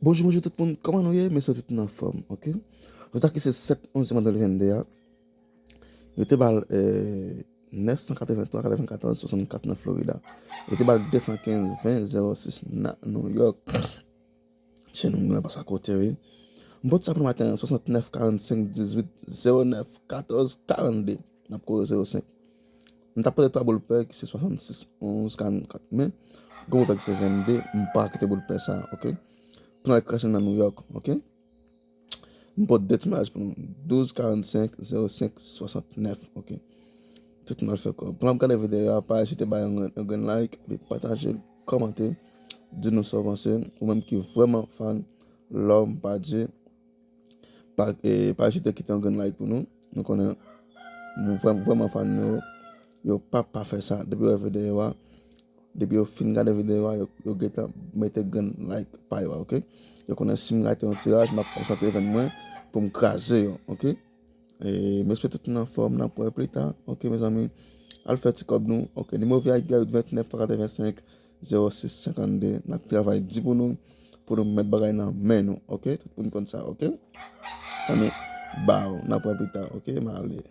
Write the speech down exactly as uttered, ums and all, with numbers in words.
Bonjou, bonjou tout moun, kòman nou ye? M espere tout moun anfòm, ok? Jodi a ki se sèt onz mwa de mil vennde a, yo te ba l, eh, nèf san katrevenntwa katrevenkatòz swasannkat nan Florida. Yo te ba l de san kenz ven zewo sis nan New York. Chen nou, m gen pase a kote, wi. M pote sa pou nou maten an, swasantnèf karannsenk dizuit zewo nèf katòz karannde. N ap kore zewo senk. M t ap pote twa boul pè ki se swasannsis onz karannkat. Men, gwo boul pè ki se vennde, m pa kite boul pè sa, ok? Pou n al krache nan New York, ok? M pote de ti malaj pou nou. Douz karannsenk zewo senk swasantnèf, ok? Tout moun al fè kòb. Pou n ap gade videyo a, pa ezite bay yon, yon grenn like, epi pataje l, kòmante, di nou sa w panse. Ou menm ki vrèman fan Lòm pa Dye, pa, eh, pa ezite kite yon grenn like pou nou. Nou konnen nou vrè-, vrèman fan nou yo, yo pa pa fè sa. Depi yo wè videyo a, depi yo fin gade videyo a, yo, yo gentan mete grenn like pa yo a, ok? Yo konnen si m rate yon tiraj, m ap konsantre vèn mwen pou m kraze yo, ok? E, m espere tout moun anfòm, n ap wè pli ta, ok, mezanmi? Al fè ti kòb nou, ok? Nimewo V I P a yo vennèf katrevensenk zewo sis senkannde. N ap travay di pou nou, pou nou met bagay nan men nou, ok? Tout moun konn sa, ok? Ann, baw, n ap wè pli ta, ok? M ale.